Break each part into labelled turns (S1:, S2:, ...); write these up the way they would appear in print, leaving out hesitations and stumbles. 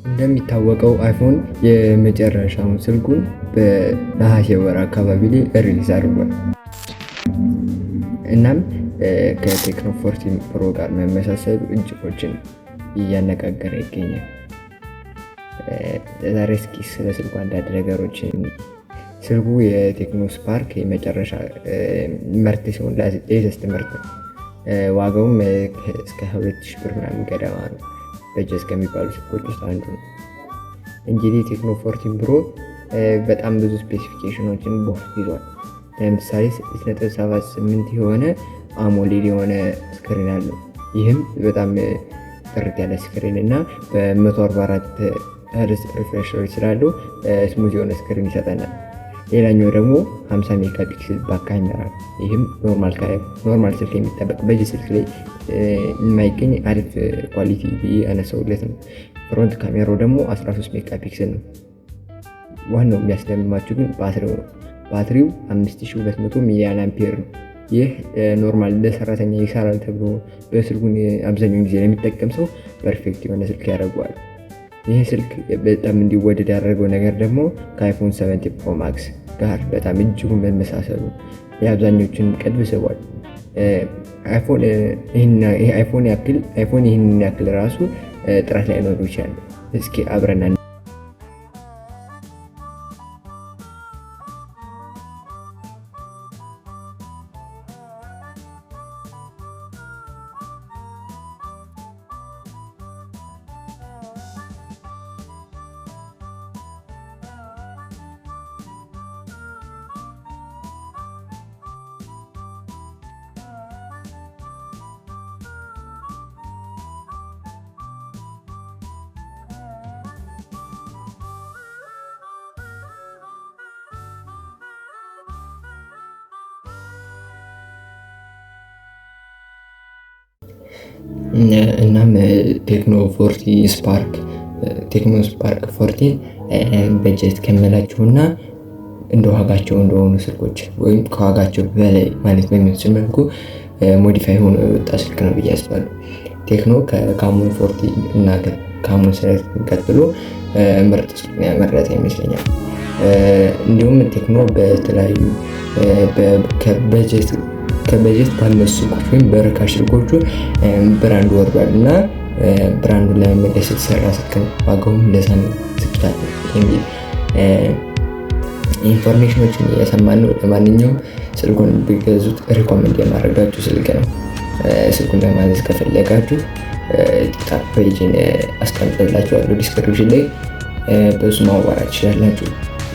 S1: እንደሚታወቀው iPhone የመጨረሻውን ስልኩን በነሐሴ ወር አካባቢ ላይ release አድርጓል። እናም ከ Tecno 14 Pro ጋር መመሳሰሉ እጅጎችን እያነጋገረ ይገኛል። ዛሬ እስኪ ስለ ስልኩ አንዳንድ ነገሮችን። ስልኩ የ Tecno Spark የመጨረሻ ምርት ሲሆን latest ምርት ነው። ዋጋውም እስከ 2000 ብር ምናምን ገደማ ነው። በጀት ከሚባሉ ስልኮች ውስጥ አንዱ ነው። እንግዲህ Tecno 14 Pro በጣም ብዙ specification ኦችን በውስጡ ይዟል። ለምሳሌ 6.78 የሆነ AMOLED የሆነ screen አለው። ይህም በጣም ጥርት ያለ screen እና በ144 hertz refresh rate ስላለው smooth የሆነ screen ይሰጠናል። ሌላኛው ደግሞ 50 megapixel back camera፣ ይህም normal ስልክ የሚጠበቅ በዚህ ስልክ ላይ የማይገኝ አሪፍ quality ብዬ ያነሳሁለት ነው። Front ካሜራው ደግሞ 13 megapixel ነው። ዋናው የሚያስደምማችሁ ግን ባትሪው ነው። ባትሪው 5200 milliampere ነው። ይህ normal ለሰራተኛ ይሰራል ተብሎ በስልኩን አብዛኛውን ጊዜ ለሚጠቀም ሰው perfect የሆነ ስልክ ያደርገዋል። ይህ ስልክ በጣም እንዲወደድ ያደረገው ነገር ደግሞ ከ iPhone 17 Pro Max ጋር በጣም እጅጉን መመሳሰሉ የአብዛኞቹን ቀልብ ስቧል። iPhone ይህንን ያክል ራሱ ጥራት ላይኖረው ይችላል። እስኪ አብረን እናም Tecno Spark 14 በጀት ከምላችሁና እንደ ዋጋቸው እንደሆኑ ስልኮች ወይም ከዋጋቸው በላይ ማለት በሚያስችል መልኩ modify ሆኖ የወጣ ስልክ ነው ብዬ አስባለሁ። Tecno ከ Camon 14 እና Camon 13 ቀጥሎ ምርጥ ስልክ ነው ያመረተ ይመስለኛል። እንዲሁም Tecno በተለያዩ ከበጀት ባነሱ ስልኮች ወይም በርካሽ ስልኮቹ brand ኡ ወርዷል እና brand ኡን ለመመለስ የተሰራ ስልክ ነው። ዋጋውም ለዛ ነው ዝቅ ያለ የሚል information ኦችን እየሰማን ነው። ለማንኛውም ስልኩን ቢገዙት recommend የማደርጋችሁ ስልክ ነው። ስልኩን ለማዘዝ ከፈለጋችሁ TikTok page ን አስቀምጥላችኋለሁ description ላይ፣ በሱ ማዋራት ትችላላችሁ።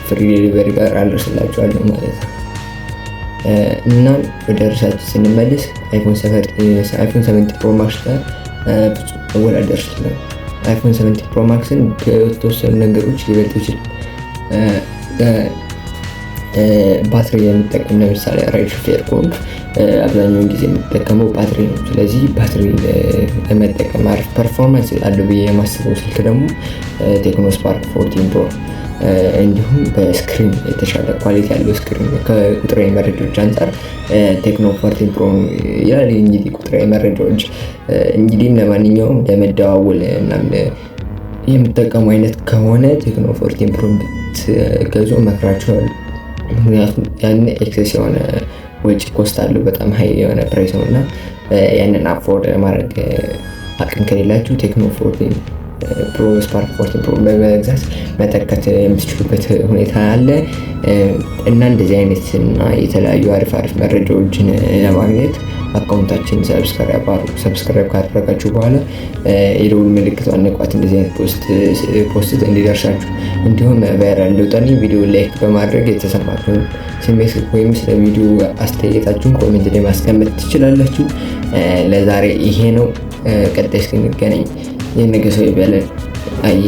S1: Free delivery ጋር አደርስላችኋለሁ ማለት ነው። እና ወደ ርዕሳችን ስንመለስ iPhone 17 Pro Max ጋር ፍጹም መወዳደር ስልክ ነው። iPhone 17 Pro Max ን በተወሰኑ ነገሮች ሊበልጥ ይችላል። ባትሪ የሚጠቀም ለምሳሌ ride ሹፌር ከሆንክ አብዛኛውን ጊዜ የምጠቀመው ባትሪ ነው። ስለዚህ ባትሪ ለመጠቀም አሪፍ performance አለው ብዬ የማስበው ስልክ ደግሞ Tecno Spark 14 Pro፣ እንዲሁም በ screen የተሻለ quality ያለው screen ከቁጥራዊ መረጃዎች አንጻር Tecno 14 Pro ይላል። እንግዲህ ቁጥራዊ መረጃዎች እንግዲህ ለማንኛውም ለመደዋወል ምናምን የምጠቀሙ አይነት ከሆነ Tecno 14 Pro ብትገዙ እመክራችኋለሁ። ምክንያቱም ያን excess የሆነ ወጪ cost አለው፣ በጣም high የሆነ price ነው እና ያንን afford ለማድረግ አቅም ከሌላችሁ Tecno 14 Pro Spark 14 Pro በመግዛት መተካት የምትችሉበት ሁኔታ አለ። እና እንደዚህ አይነት እና የተለያዩ አሪፍ አሪፍ መረጃዎችን ለማግኘት account ኣችን subscribe አድርጉ። Subscribe ካደረጋችሁ በኋላ የደውል ምልክቷን ንኳት፣ እንደዚህ አይነት post እንዲደርሳችሁ። እንዲሁም viral እንዲወጣልኝ ቪዲዮ like በማድረግ የተሰማችሁን ስሜት ወይም ስለ ቪዲዮ አስተያየታችሁን comment ላይ ማስቀመጥ ትችላላችሁ። ለዛሬ ይሄ ነው። ቀጣይ እስክንገናኝ የነገ ሰው ይበለን። አይ።